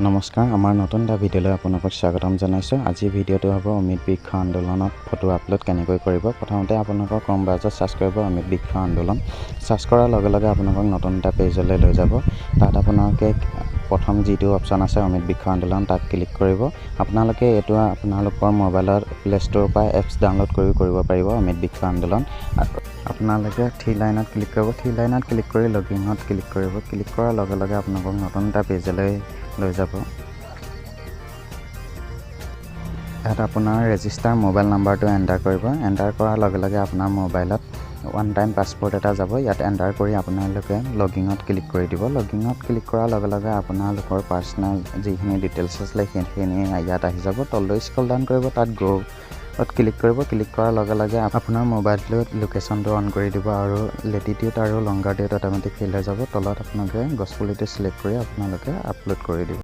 নমস্কাৰ, আমাৰ নতুন এটা ভিডিঅ'লৈ আপোনালোকক স্বাগতম জনাইছোঁ। আজিৰ ভিডিঅ'টো হ'ব অমিত বৃক্ষ আন্দোলনত ফটো আপলোড কেনেকৈ কৰিব। প্ৰথমতে আপোনালোকৰ ক্ৰম ব্ৰাউজাৰত চাৰ্চ কৰিব অমিত বৃক্ষ আন্দোলন। চাৰ্চ কৰাৰ লগে লগে আপোনালোকক নতুন এটা পেজলৈ লৈ যাব। তাত আপোনালোকে প্ৰথম যিটো অপশ্যন আছে অমিত বৃক্ষ আন্দোলন, তাত ক্লিক কৰিব। আপোনালোকে এইটো আপোনালোকৰ মোবাইলত প্লে ষ্ট'ৰৰ পৰা এপছ ডাউনলোড কৰিও কৰিব পাৰিব অমিত বৃক্ষ আন্দোলন। আপোনালোকে থ্ৰী লাইনত ক্লিক কৰিব। থ্ৰী লাইনত ক্লিক কৰি লগইনত ক্লিক কৰিব। ক্লিক কৰাৰ লগে লগে আপোনালোকক নতুন এটা পেজলৈ লৈ যাব। ইয়াত আপোনাৰ ৰেজিষ্টাৰ মোবাইল নাম্বাৰটো এণ্টাৰ কৰিব। এণ্টাৰ কৰাৰ লগে লগে আপোনাৰ মোবাইলত ওৱান টাইম পাছৱৰ্ড এটা যাব। ইয়াত এণ্টাৰ কৰি আপোনালোকে লগইনত ক্লিক কৰি দিব। লগইনত ক্লিক কৰাৰ লগে লগে আপোনালোকৰ পাৰ্চনেল যিখিনি ডিটেইলছ আছিলে, সেইখিনি ইয়াত আহি যাব। তললৈ স্ক্ৰল ডাউন কৰিব, তাত গ'ত ক্লিক কৰিব। ক্লিক কৰাৰ লগে লগে আপোনাৰ মোবাইলটোত লোকেশ্যনটো অন কৰি দিব আৰু লেটিটিউড আৰু লংগিটিউড অট'মেটিক ফিল হৈ যাব। তলত আপোনালোকে গছপুলিটো চিলেক্ট কৰি আপোনালোকে আপলোড কৰি দিব।